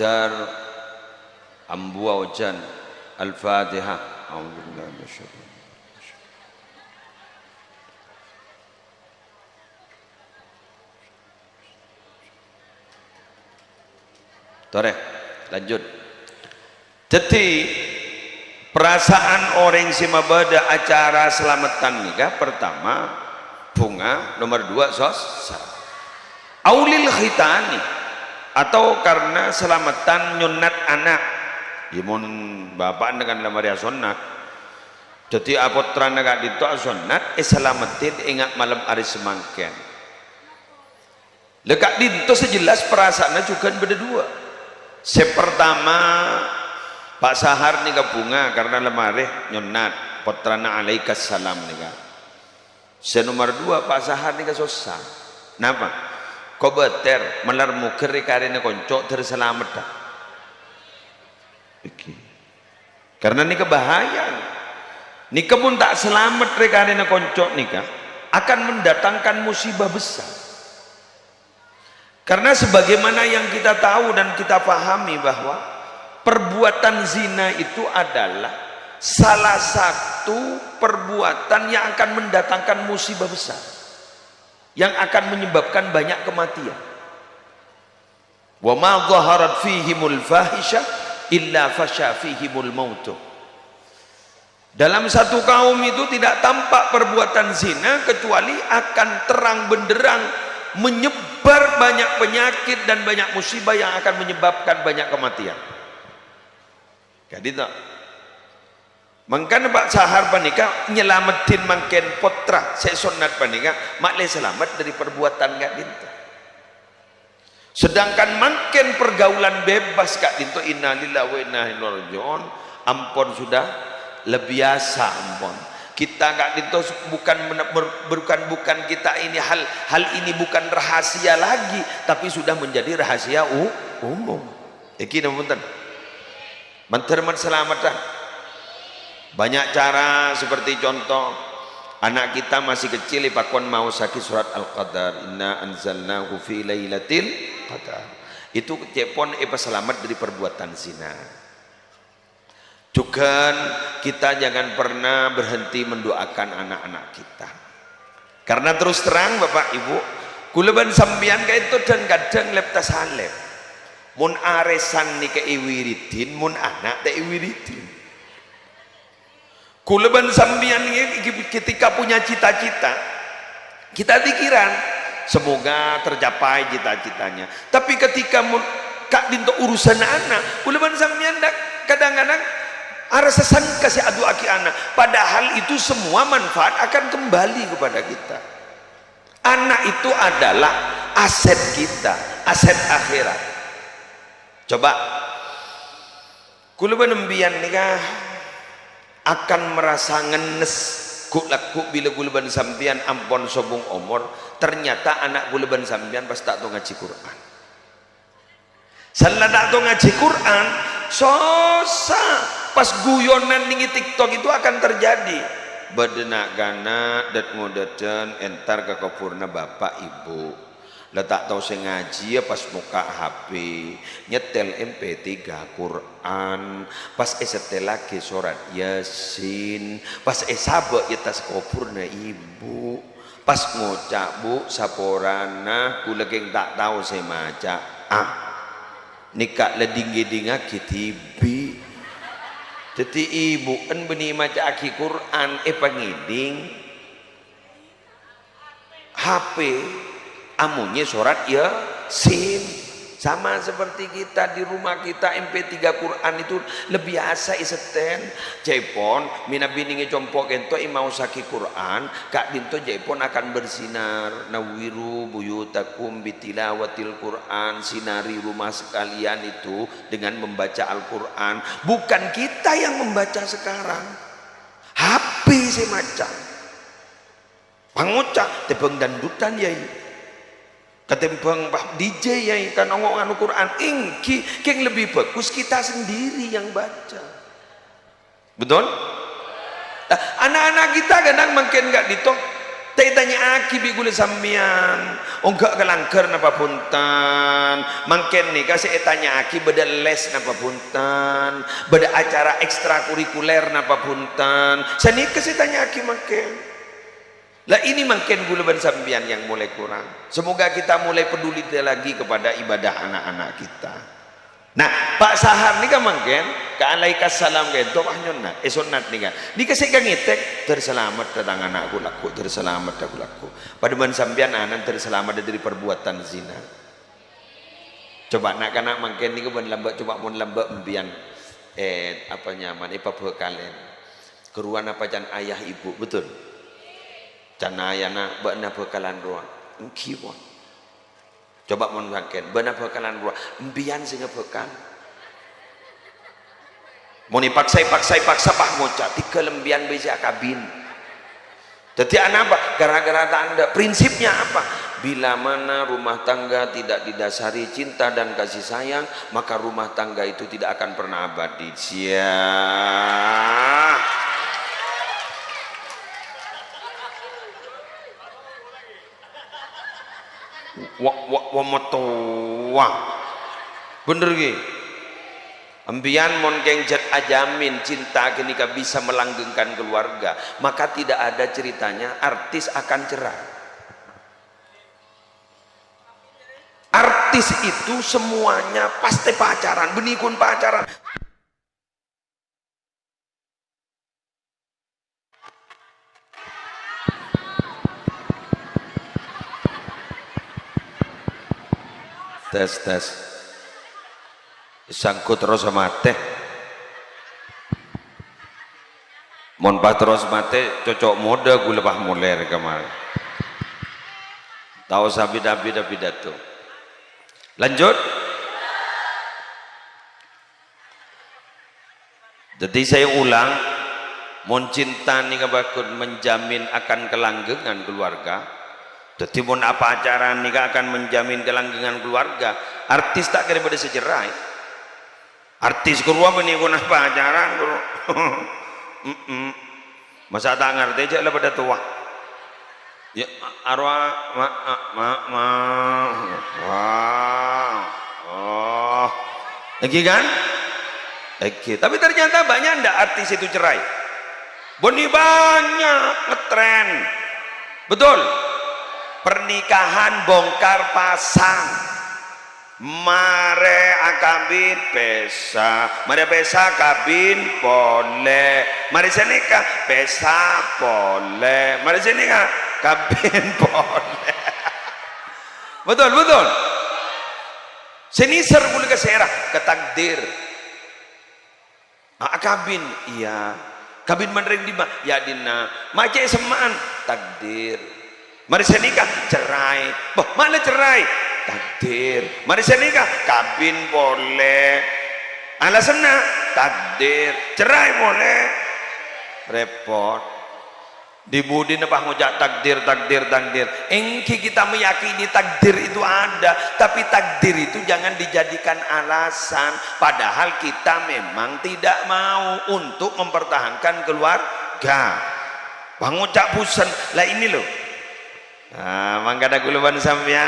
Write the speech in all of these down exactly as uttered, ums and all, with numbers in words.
Dar ambuwa ojan. Al-Fatihah. A'udzubillahi minasyaitonir rajim. Torè, lanjut. Dhâddhi, perasaan orèng sè mabâdâ acara salameddhân nèka, pertama, bhunga, nomor dua, sossa. Aulil khitani, atau karena salameddhân nyonnat ana'. Yâ, mon bapa'na kan la marè asonnat. Dhâddhi, apottrana ka'dinto asonnat, èsalameddhi enga' malem arè samangkèn. Lha, ka'dinto sè jelas perasaanna jhughân bâdâ duwâ'. Sè partama, Pa' Sahar nèka bhunga karna la marè nyonnat pottrana Alaikas Salam nèka. Sè nomor duwâ', Pa' Sahar nèka sossa. Napa? Kobâtèr, malar mogâ rè-karèna konco' dhâr salameddhâ. Iki. Karena nèka bahaya. Nèka mon ta' salamet rè-karèna konco' nèka akan mendatangkan musibah besar. Karena sebagaimana yang kita tahu dan kita pahami bahwa perbuatan zina itu adalah salah satu perbuatan yang akan mendatangkan musibah besar, yang akan menyebabkan banyak kematian. "Wa ma dhaharat fihimul fahisyah illa fasya fihimul mautu." Dalam satu kaum itu tidak tampak perbuatan zina kecuali akan terang benderang menyebar banyak penyakit dan banyak musibah yang akan menyebabkan banyak kematian. Jadi tak. Mangkana Pa' Sahar panèka nyalameddhin mangkèn pottra sè sonnat panèka ma'lè salamet dhâri perbuatan ka'dinto. Sedangkan mangkèn pergaulan bebas ka'dinto, innalillahi wa inna ilaihi raji'un, ampon sudah la biyasa, ampon. Kita ka'dinto bukan men-, ber-, bukan, bukan kita ini hal, hal ini bukan rahasia lagi, tapi sudah menjadi rahasia u-, umum. Iki napa mboten? Mandhâr man salameddhân. Banyak cara, seperti contoh, anak kita masih kecil èpakon maossaghi surat Al-Qadar, "Inna anzalnahu fi lailatil qadar." Itu cè'pon èpasalamet dhâri perbuatan zina. Jhughân kita jangan pernah berhenti mendoakan anak-anak kita. Karena terus terang, Bapak Ibu, kaulâ bân sampèyan ka'dinto dhân-kadhâng lep-tasalep. Mon arèsan nèka èwiridin, mon ana' ta' èwiridin. Kaulâ bân sampèyan nèka ketika punya cita-cita, kita pikiran, "Semoga tercapai cita-citanya." Tapi ketika mon-, ka'dinto urusanna ana', kaulâ bân sampèyan dak-, kadang-kadang arassa sangka sè adu'aaghi ana', padahal itu semua manfaat akan kembali kepada kita. Anak itu adalah aset kita, aset akhirat. Coba, kaulâ bân sampèyan nèka akan merasa ngennes ghu'-lagghu' bilâ kaulâ bân sampèyan ampon sobung omor, ternyata ana' kaulâ bân sampèyan pas ta' tao ngajhi Qur'an. Sella ta' tao ngajhi Qur'an, sossa. Pas guyonan nèng TikTok itu akan terjadi. Bâdâ na'-kana' dât-ngodâdhân entar ka kobhurrâ bapa' ibu. La ta' tao sè ngajhiyâ pas mokka' H P, nyettel M P tiga Qur'an, pas èsettellaghi sorat Yasin, pas èsabâ' è attas kobhurrâ ibu. Pas ngoca', "Bu, saporana, kaulâ kèng ta' tao sè maca'a." Nèka la ding-ngèdingngaghi dhibi'. Dhâddhi ibu'en bânnè maca'aghi Qur'an èpangèding H P, amonyè sorat Yasin. Sama seperti kita, di rumah kita M P tiga Qur'an itu lebih asa èsetten. Ca'èpon, mènabi nèngè compo' kènto èmaossaghi Qur'an, ka'dinto ca'èpon akan bersinar. "Nawwiru buyutakum bitilawatil Qur'an," sinari rumah sekalian itu dengan membaca Al-Qur'an. Bukan kita yang membaca sekarang. H P sè maca. Pangoca', "Tèmbhâng dangdutan, Yai. Katèmbhâng, bah, D J, Yai, kan ongo' nganu Qur'an." Èngghi, kèng lebih bagus kita sendiri yang baca. Betul? Nah, anak-anak kita kadang mangkèn ka'dinto, Ta' ètanya'aghi bi' ghulâ sampèyan, ongghâ ka langghâr napa bhunten? Mangkèn nèka sè ètanya'aghi bâdâ les napa bhunten? Bâdâ acara ekstrakurikuler napa bhunten? Sanèka sè ètanya'aghi mangkèn. Lah, ini mangkèn ghulâ bân sampèyan yang mulai kurang. Semoga kita mulai peduli lagi kepada ibadah anak-anak kita. Nah, Pa' Sahar nèka mangkèn, ka alaikas salam ka'dinto, wah, nyonnat, eh, sonnat nèka. Nèka sè èkangètèk, "Dâr salamet dâ' tang ana'ku lagghu', dâr salamet dâ' lagghu'." Padâ bân sampèyan ana'na dâr salamet dâri perbuatan zina. Coba na'-kana' mangkèn nèko bân lambâ', coba mon lambâ' empiyan, eh, apa nyamana, èpabhâkalè. Karowa napa can ayah ibu, betul? Can ayana bâ'na bhâkalan rowa. Èngghi, pon. Coba mon mangkèn, bâ'na bhâkalan rowa. Empiyan sè ngabhâkal. Mon èpaksa, èpaksa, èpaksa, pas ngoca', "Tèghâl empiyan bhâi sè akabin." Dhâddhi anapa? Gara-gara ta' endâ'. Prinsipnya apa? Bila mana rumah tangga tidak didasari cinta dan kasih sayang, maka rumah tangga itu tidak akan pernah abadi. Sia. Wa, wa, wa, matowa. Bhender, ghi? Empiyan mon kèng jhât ajamin cinta ghânèka bisa melanggengkan keluarga, maka tidak ada ceritanya artis akan cerai. Artis itu semuanya pasti pacaran, bânnè ghun pacaran. Tes, tes. Sangko terros matè. Mon pas terros matè, cocok modâ ghulâ pas molè rèya marè. Ta' osa bidhâ-bidhâ pidato. Lanjut. Dhâddhi, saya ulang, mon cinta nèka bhâghus menjamin akan kelanggengan keluarga, dhâddhi, mon apacaran nèka akan menjamin kelanggengan keluarga, artis ta' kèra bâdâ sè cerai. Artis karowa bânnè ghun apacaran, karowa. Mm-mm. Masa' ta' ngartè, jhâ' la padâ towa. Ya, arwah, ma, a, ma, ma. Wah. Oh. Èngghi kan? Èngghi. Tapi ternyata banyak ndak artis itu cerai? Bânnè banyak ngetren. Betul? Pernikahan bongkar pasang. Marè akabin pèsa, marè pèsa kabin polè, marè sanèka pèsa polè, marè sanèka kabin polè. Betul, betul. Sè nèser ghulâ ka sèra, ka takdir. A-, akabin, iyâ. Kabin bân rèng dimma? Yâ dinna'. Ma' cè' semma'an? Takdir. Marè sanèka cerai. Bâh, ma' la cerai? Takdir. Marè sanèka kabin polè. Alasanna? Takdir. Cerai polè. Rèpot. Di-budina pas ngoca' takdir, takdir, takdir. Èngghi kita meyakini takdir itu ada, tapi takdir itu jangan dijadikan alasan. Padahal kita memang tidak mau untuk mempertahankan keluarga. Pas ngoca' bosen, lah ini loh. Nah, mangkana ghulâ bân sampèyan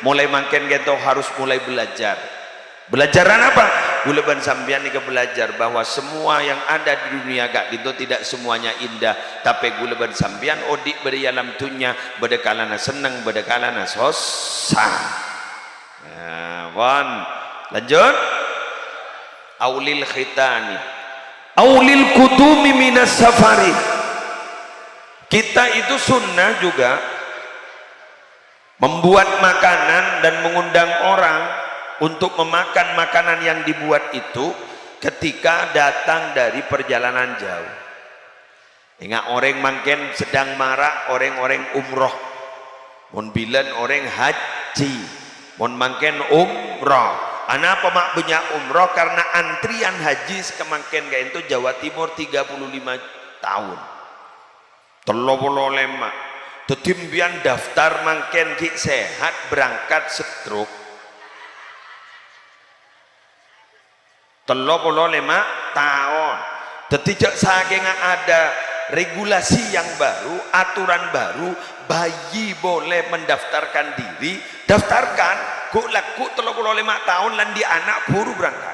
mulai mangkèn kèto harus mulai belajar. Belajaran apa? Ghulâ bân sampèyan nèka belajar bahwa semua yang ada di dunia ka'dinto tidak semuanya indah, tapè ghulâ bân sampèyan odi' bâdâ è alam dhunnya, bâdâ kalana senneng, bâdâ kalana sossa. Nah, pon. Lanjut. Aulil khitani. Aulil qudumi minas safari. Kita itu sunnah juga membuat makanan dan mengundang orang untuk memakan makanan yang dibuat itu ketika datang dari perjalanan jauh. Enga' orèng mangkèn sedang mara' orèng-orèng umroh. Mon bilân orèng haji. Mon mangkèn umroh. Anapa ma' bânnya' umroh? Karena antrian haji sakamangkèn ka'dinto Jawa Timur tiga puluh lima tahun. Tello polo lèma'. Dhâddhi, empèyan daftar mangkèn ghi' sehat, berangkat stroke. Tello polo lèma' taon. Dhâddhi, jhâ' sakènga ada Regulasi yang baru, aturan baru, bayi boleh mendaftarkan diri, daftarkan. Ghu' lagghu' tello polo lèma' taon lan dhi' ana' buru berangkat.